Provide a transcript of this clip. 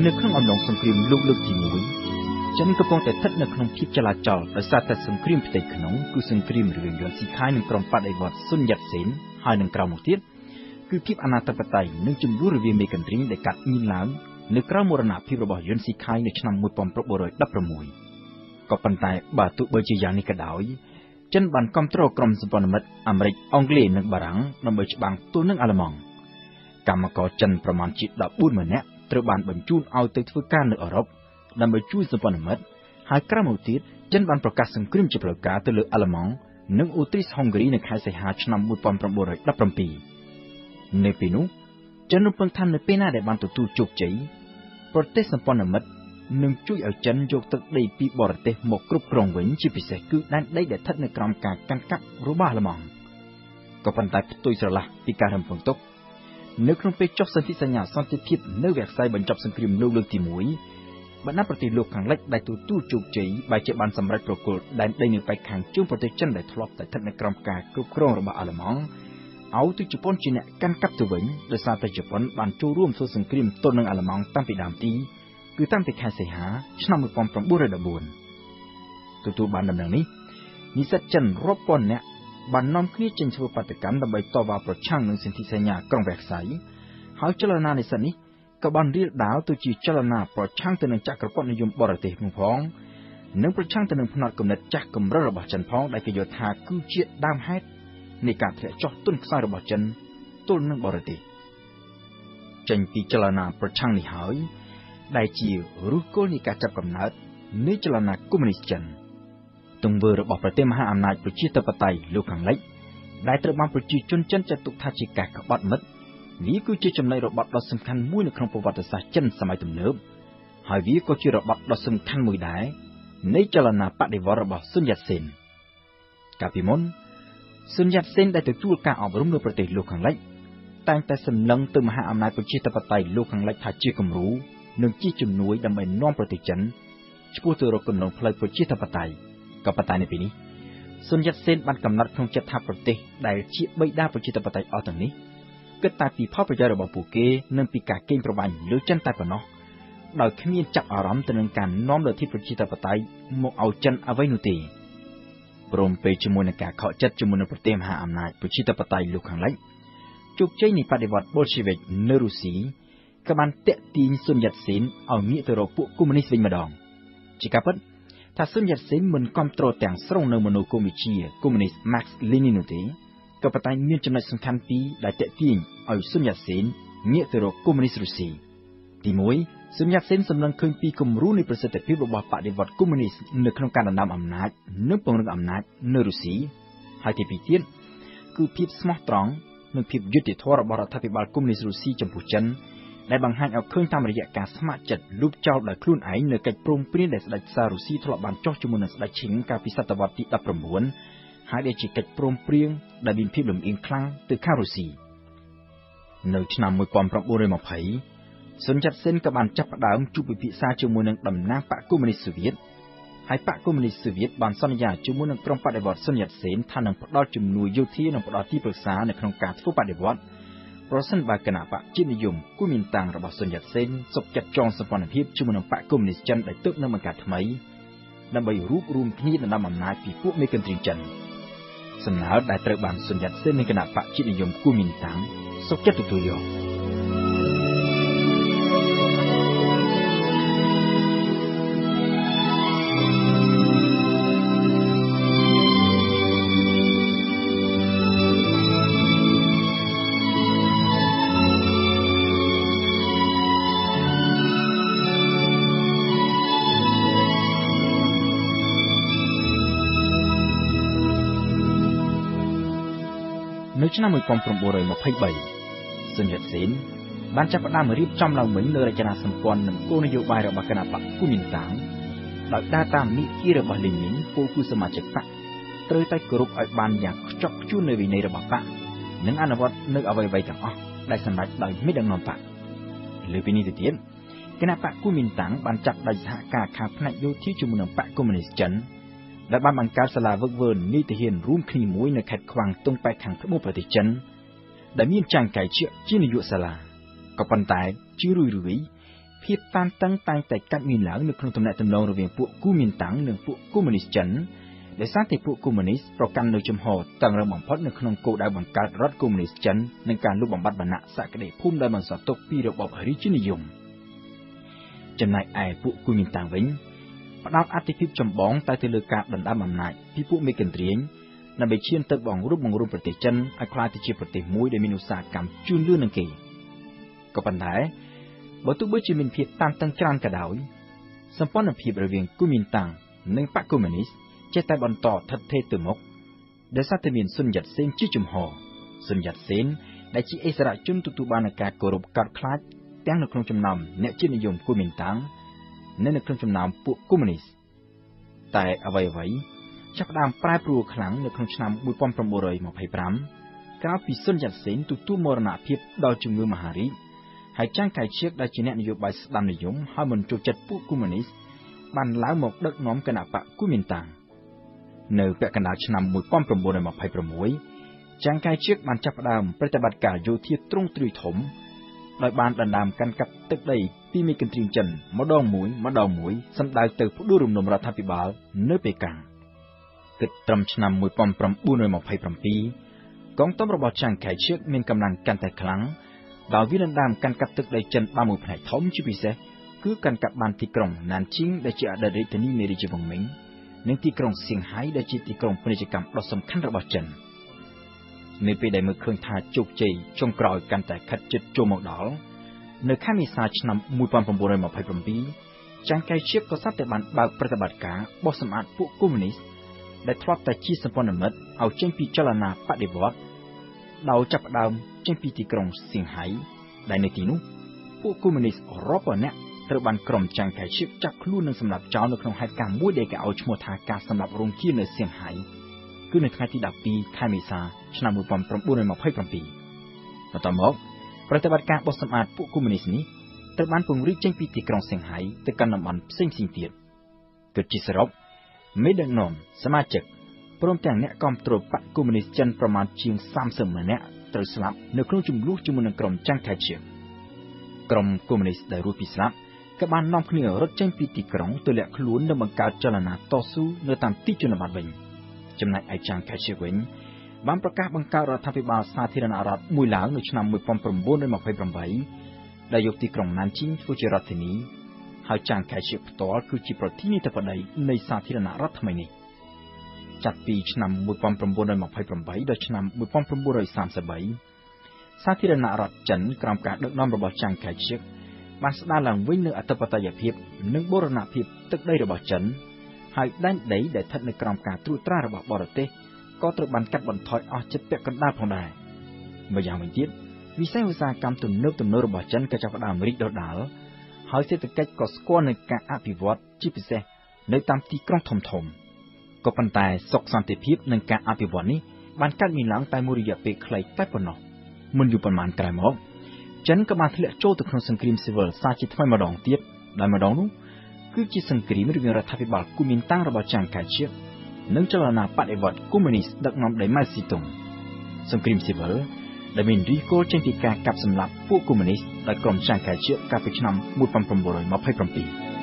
នៅក្នុងអំឡុងសង្គ្រាមលោកលើកទី1ចិនកំពុងតែស្ថិតនៅក្នុងភាពចលាចលដោយសារតែសង្គ្រាមផ្ទៃក្នុងគឺសង្គ្រាមរវាងយន់ស៊ីខាយនិងក្រុមបដិវត្តស៊ុនយ៉ាត់សេនហើយនឹងក្រោមមកទៀតគឺភាពអនាធិបតេយ្យនិងជម្លោះរវាងមេកន្ទ្រីដែលកាត់មានឡើងនៅក្រោមមរណភាពរបស់យន់ស៊ីខាយនៅឆ្នាំ1916ក៏ប៉ុន្តែបើទោះបីជាយ៉ាងនេះក៏ដោយចិនបានគ្រប់គ្រងក្រុមសម្ព័ន្ធមិត្តអាមេរិកអង់គ្លេសនិងបារាំងដើម្បីច្បាំងទល់នឹងអាល្លឺម៉ង់កម្មករចិនប្រមាណជា140,000នាក់ត្រូវបានបញ្ជូនឲ្យទៅធ្វើការនៅអឺរ៉ុបដើម្បីជួយសម្ព័ន្ធមិត្តហើយក្រោយមកទៀតចិនបានប្រកាសសង្គ្រាមជាផ្លូវការទៅលើអាល្លឺម៉ង់និងអូទ្រីសហុងគ្រីនៅខែសីហាឆ្នាំ1917នៅពេលនោះចិនរំពឹងថានៅពេលណាដែលបានទទួលជោគជ័យប្រទេសសម្ព័ន្ធមិត្តនឹងជួយឲ្យចិនយកទឹកដីពីបរទេសមកគ្រប់គ្រងវិញជាពិសេសគឺដែនដីដែលស្ថិតនៅក្រោមការកាន់កាប់របស់អាល្លឺម៉ង់ក៏ប៉ុន្តែផ្ទុយស្រឡះពីការរំពឹងទុកនៅក្នុងពេលចុះសន្ធិសញ្ញាសន្តិភាពនៅវែកសាយបញ្ចប់សង្គ្រាមលោកលើកទី1បណ្ដាប្រទេសលោកខាងលិចដែលទទួលជោគជ័យបែរជាបានសម្រេចប្រគល់ដែនដីនៅប៉ែកខាងជើងប្រទេសចិនដែលធ្លាប់តែស្ថិតនៅក្រោមការគ្រប់គ្រងរបស់អាល្លឺម៉ង់ឲ្យទៅជប៉ុនជាអ្នកកាន់កាប់ទៅវិញដោយសារតែជប៉ុនបានចូលរួមធ្វើសង្គ្រាមទល់នឹងអាល្លឺម៉ង់តាំងពីដើមទីគឺតាំងពីខែសីហាឆ្នាំ1914ទទួលបានដំណឹងនេះនិស្សិតចិនរាប់ពាន់នាក់បាននាំគ្នាចេញធ្វើបាតុកម្មដើម្បីតវ៉ាប្រឆាំងនឹងសន្ធិសញ្ញាក្រុងវែកសាយហើយចលនានិស្សិតនេះក៏បានរាលដាលទៅជាចលនាប្រឆាំងទៅនឹងចក្រពត្តិនិយមបរទេសផងនិងប្រឆាំងទៅនឹងផ្នត់គំនិតចាស់កម្រិតរបស់ចិនផងដែលគេយល់ថាគឺជាដើមហេតុនៃការធ្លាក់ចុះទុនខ្សោយរបស់ចិនទល់នឹងបរទេសចេញពីចលនាប្រឆាំងនេះហើយដែលជាឫសគល់នៃការចាប់កំណើតនៃចលនាកុម្មុយនីសចិនទង្វើរបស់ប្រទេសមហាអំណាចប្រជាធិបតេយ្យលោកខាងលិចដែលត្រូវបានប្រជាជនចិនចាត់ទុកថាជាការក្បត់មិត្តវាគឺជាចំណុចរបត់ដ៏សំខាន់មួយនៅក្នុងប្រវត្តិសាស្ត្រចិនសម័យទំនើបហើយវាក៏ជារបត់ដ៏សំខាន់មួយដែរនៃចលនាបដិវត្តរបស់ស៊ុនយ៉ាត់សេនកាលពីមុនស៊ុនយ៉ាត់សេនដែលទទួលការអប់រំនៅប្រទេសលោកខាងលិចតែងតែសម្លឹងទៅមហាអំណាចប្រជាធិបតេយ្យលោកខាងលិចថាជាគំរូនិងជាជំនួយដើម្បីនាំប្រទេសចិនឆ្ពោះទៅរកគន្លងផ្លូវប្រជាធិបតេយ្យក៏ប៉ុន្តែនៅពេលនេះស៊ុនយ៉ាត់សេនបានកំណត់ក្នុងចិត្តថាប្រទេសដែលជាបិតាប្រជាធិបតេយ្យអស់ទាំងនេះគិតតែពីផលប្រយោជន៍របស់ពួកគេនិងពីការកេងប្រវ័ញ្ចលើចិនតែប៉ុណ្ណោះដោយគ្មានចាប់អារម្មណ៍ទៅនឹងការនាំលទ្ធិប្រជាធិបតេយ្យមកឲ្យចិនអ្វីនោះទេព្រមពេលជាមួយនឹងការខកចិត្តជាមួយនឹងប្រទេសមហាអំណាចប្រជាធិបតេយ្យលោកខាងលិចជោគជ័យនៃបដិវត្តបូលឆេវិកនៅរុស្ស៊ីក៏បានទាក់ទាញស៊ុនយ៉ាត់សេនឲ្យងាកទៅរកពួកកុម្មុយនីសវិញម្ដងជាការពិតថាស៊ុនយ៉ាត់សេនមិនគាំទ្រទាំងស្រុងនៅមនោគមវិជ្ជាកុម្មុយនីសម៉ាក់លេនីននោះទេក៏ប៉ុន្តែមានចំណុចសំខាន់ពីរដែលទាក់ទាញឲ្យស៊ុនយ៉ាត់សេនងាកទៅរកកុម្មុយនីសរុស្ស៊ីទី1ស៊ុនយ៉ាត់សេនសម្លឹងឃើញពីគំរូនៃប្រសិទ្ធភាពរបស់បដិវត្តកុម្មុយនីសនៅក្នុងការដណ្ដើមអំណាចនិងពង្រឹងអំណាចនៅរុស្ស៊ីហើយទី2ទៀតគឺភាពស្មោះត្រង់និងភាពយុត្តិធម៌របស់រដ្ឋាភិបាលកុម្មុយនីសរុស្ស៊ីចំពោះចិនដែលបង្ហាញឲ្យឃើញតាមរយៈការស្ម័គ្រចិត្តលុបចោលដោយខ្លួនឯងនៅកិច្ចព្រមព្រៀងដែលស្ដេចសាររុស្ស៊ីធ្លាប់បានចុះជាមួយនឹងស្ដេចឈិងកាលពីសតវត្សទី19ហើយដែលជាកិច្ចព្រមព្រៀងដែលមានភាពលំអៀងខ្លាំងទៅខាងរុស្ស៊ីនៅឆ្នាំ1920ស៊ុនយ៉ាត់សេនក៏បានចាប់ផ្ដើមជួបពិភាក្សាជាមួយនឹងតំណាងបក្សកុម្មុយនីសសូវៀតហើយបក្សកុម្មុយនីសសូវៀតបានសន្យាជាមួយនឹងក្រុមបដិវត្តស៊ុនយ៉ាត់សេនថានឹងផ្ដល់ជំនួយយោធានិងផ្ដល់ទីប្រឹក្សានៅក្នុងការធ្វើបដិវត្តប្រសិនបើគណៈបក្សជាតិនិយមគូមីនតាំងរបស់ស៊ុនយ៉ាត់សេនសុខចិត្តចងសម្ព័ន្ធភាពជាមួយនឹងបក្សកុម្មុយនីសចិនដែលទើបនឹងបង្កើតថ្មីដើម្បីរួបរួមគ្នាដណ្ដើមអំណាចពីពួកមេកន្ទ្រីចិនសំណើដែលត្រូវបានស៊ុនយ៉ាត់សេននៃគណៈបក្សជាតិនិយមគូមីនតាំងសុខចិត្តទទួលយកនៅឆ្នាំ1923ស៊ុនយ៉ាត់សេនបានចាប់ផ្ដើមរៀបចំឡើងវិញនូវរចនាសម្ព័ន្ធនិងគោលនយោបាយរបស់គណបក្សគូមីនតាំងដោយដើរតាមនីតិរបស់លេនីនពលគឺសមាជិកបក្សត្រូវតែគោរពឲ្យបានយ៉ាងខ្ជាប់ខ្ជួននៅវិន័យរបស់បក្សនិងអនុវត្តនៅអ្វីៗទាំងអស់ដែលសម្រេចដោយមេដឹកនាំបក្សលើពីនេះទៅទៀតគណបក្សគូមីនតាំងបានចាប់ដៃសហការខាងផ្នែកយោធាជាមួយនឹងបក្សកុម្មុយនីសចិនដែលបានបង្កើតសាលាវឹកវើនីតិហ៊ានរួមគ្នាមួយនៅខេត្តខ្វាងតុងប៉ែកខាងត្បូងប្រទេសចិនដែលមានចាងកៃជាជានាយកសាលាក៏ប៉ុន្តែជារឿយៗ ភាពតានតឹងតែងតែកើតមានឡើងនៅក្នុងទំនាក់ទំនងរវាងពួកគូមីនតាំងនិងពួកកុម្មុយនីស្តចិនដោយសារតែពួកកុម្មុយនីស្តប្រកាន់នូវជំហរតឹងរ៉ឹងបំផុតនៅក្នុងគោលដៅបង្កើតរដ្ឋកុម្មុយនីស្តចិននិងការលុបបំបាត់វណ្ណៈសក្តិភូមិដែលបន្សល់ទុកពីរបបរាជានិយមចំណែកឯពួកគូមីនតាំងវិញផ្ដោតអាទិភាពចម្បងតែទៅលើការដណ្ដើមអំណាចពីពួកមេកន្ទ្រាញដើម្បីឈានទៅបង្រួបបង្រួមប្រទេសចិនឲ្យក្លាយទៅជាប្រទេសមួយដែលមានឧស្សាហកម្មជឿនលឿននឹងគេក៏ប៉ុន្តែបើទោះបីជាមានភាពតានតឹងច្រើនក៏ដោយសម្ព័ន្ធភាពរវាងគូមីនតាំងនិងបក្សកុម្មុយនីស្តចេះតែបន្តថិតថេរទៅមុខដោយសារតែមានសុនយ៉ាត់សេនជាជំហរសុនយ៉ាត់សេនដែលជាអិសរាជជនទទួលបាននូវការគោរពកោតខ្លាចទាំងនៅក្នុងចំណោមអ្នកជាតិនិយមគូមីនតាំងនិងនៅក្នុងចំណោមពួកកុម្មុយនីស្តតែអ្វីៗចាប់ផ្ដើមប្រែប្រួលខ្លាំងនៅក្នុងឆ្នាំ1925ក្រោយពីសុនយ៉ាត់សេនទទួលមរណភាពដោយជំងឺមហារីកហើយចាងកៃឈៀកដែលជាអ្នកនយោបាយស្ដាំនិយមហើយមិនចូលចិត្តពួកកុម្មុយនីស្តបានឡើងមកដឹកនាំគណបក្សគូមីនតាំងនៅពាក់កណ្ដាលឆ្នាំ1926ចាងកៃឈៀកបានចាប់ផ្ដើមប្រតិបត្តិការយោធាទ្រង់ទ្រាយធំដោយបានដណ្ដើមកាន់កាប់ទឹកដីពីមេកន្ទ្រាញចិនម្ដងមួយសម្ដៅទៅផ្ដួលរំលំរដ្ឋាភិបាលនៅប៉េកាំងគិតត្រឹមឆ្នាំ1927កងទ័ពរបស់ចាងកៃឈៀកមានកម្លាំងកាន់តែខ្លាំងដោយវាដណ្ដើមកាន់កាប់ទឹកដីចិនបានមួយផ្នែកធំជាពិសេសគឺកាន់កាប់បានទីក្រុងណានជីងដែលជាអតីតរាជធានីនៃរាជវង្សមីងនិងទីក្រុងសៀងហៃដែលជាទីក្រុងពាណិជ្ជកម្មដ៏សំខាន់របស់ចិននៅពេលដែលមើលឃើញថាជោគជ័យចុងក្រោយកាន់តែខិតជិតចូលមកដល់នៅខែមេសាឆ្នាំ1927ចាងកៃឈៀកក៏ស្រាប់តែបានបើកប្រតិបត្តិការបោះសម្អាតពួកកុម្មុយនីស្តដែលធ្លាប់តែជាសម្ព័ន្ធមិត្តឲ្យចេញពីចលនាបដិវត្តន៍ដោយចាប់ផ្ដើមចេញពីទីក្រុងសៀងហៃដែលនៅទីនោះពួកកុម្មុយនីស្តរាប់ពាន់នាក់ត្រូវបានក្រុមចាងកៃឈៀកចាប់ខ្លួននិងសម្លាប់ចោលនៅក្នុងហេតុការណ៍មួយដែលគេឲ្យឈ្មោះថាការសម្លាប់រោងជានៅសៀងហៃគឺនៅថ្ងៃទី12ខែមេសាឆ្នាំ1927បន្ទាប់មកប្រតិបត្តិការបោះសម្អាតពួកកុម្មុយនីស្តនេះត្រូវបានពង្រីកចេញពីទីក្រុងសៀងហៃទៅកាន់តំបន់ផ្សេងៗទៀតគិតជាសរុបមេដឹកនាំសមាជិកព្រមទាំងអ្នកគាំទ្របក្សកុម្មុយនីស្តចិនប្រមាណជាង30ម៉ឺននាក់ត្រូវស្លាប់នៅក្នុងជម្លោះជាមួយនឹងក្រុមចាងកៃឈៀកក្រុមកុម្មុយនីស្តដែលរួចពីស្លាប់ក៏បាននាំគ្នារត់ចេញពីទីក្រុងទៅលាក់ខ្លួននិងបង្កើតចលនាតស៊ូនៅតាមទីជនបទវិញចំណែកឯចាងកៃឈៀកវិញបានប្រកាសបង្កើតរដ្ឋាភិបាលសាធារណរដ្ឋមួយឡើងនៅឆ្នាំ1928ដែលយកទីក្រុងណានជីងធ្វើជារដ្ឋធានីហើយចាងកៃឈៀកផ្ទាល់គឺជាប្រធានាធិបតីនៃសាធារណរដ្ឋថ្មីនេះចាប់ពីឆ្នាំ1928ដល់ឆ្នាំ1933សាធារណរដ្ឋចិនក្រោមការដឹកនាំរបស់ចាងកៃឈៀកបានស្ដារឡើងវិញនូវអធិបតេយ្យភាពនិងបូរណភាពទឹកដីរបស់ចិនហើយដែនដីដែលស្ថិតនៅក្រោមការត្រួតត្រារបស់បរទេសក៏ត្រូវបានកាត់បន្ថយអស់ជិតពាក់កណ្ដាលផងដែរម្យ៉ាងវិញទៀតវិស័យឧស្សាហកម្មទំនើបរបស់ចិនក៏ចាប់ផ្ដើមរីកដុះដាលហើយសេដ្ឋកិច្ចក៏ស្គាល់នឹងការអភិវឌ្ឍជាពិសេសនៅតាមទីក្រុងធំៗក៏ប៉ុន្តែសុខសន្តិភាពនិងការអភិវឌ្ឍនេះបានកើតមានឡើងតែមួយរយៈពេលខ្លីតែប៉ុណ្ណោះមិនយូរប៉ុន្មានក្រោយមកចិនក៏បានធ្លាក់ចូលទៅក្នុងសង្គ្រាមស៊ីវិលសាជាថ្មីម្ដងទៀតដែលម្ដងនោះគឺជាសង្គ្រាមរវាងរដ្ឋាភិបាលគូមីនតាំងរបស់ចាងកៃឈៀកនិងចលនាបដិវត្តន៍កុម្មុយនីស្តដឹកនាំដោយម៉ៅស៊ីតុងសង្គ្រាមស៊ីវិលដែលមានឫសគល់ចេញពីការកាប់សម្លាប់ពួកកុម្មុយនីស្តដោយក្រុមចាងកៃឈៀកកាលពីឆ្នាំ1927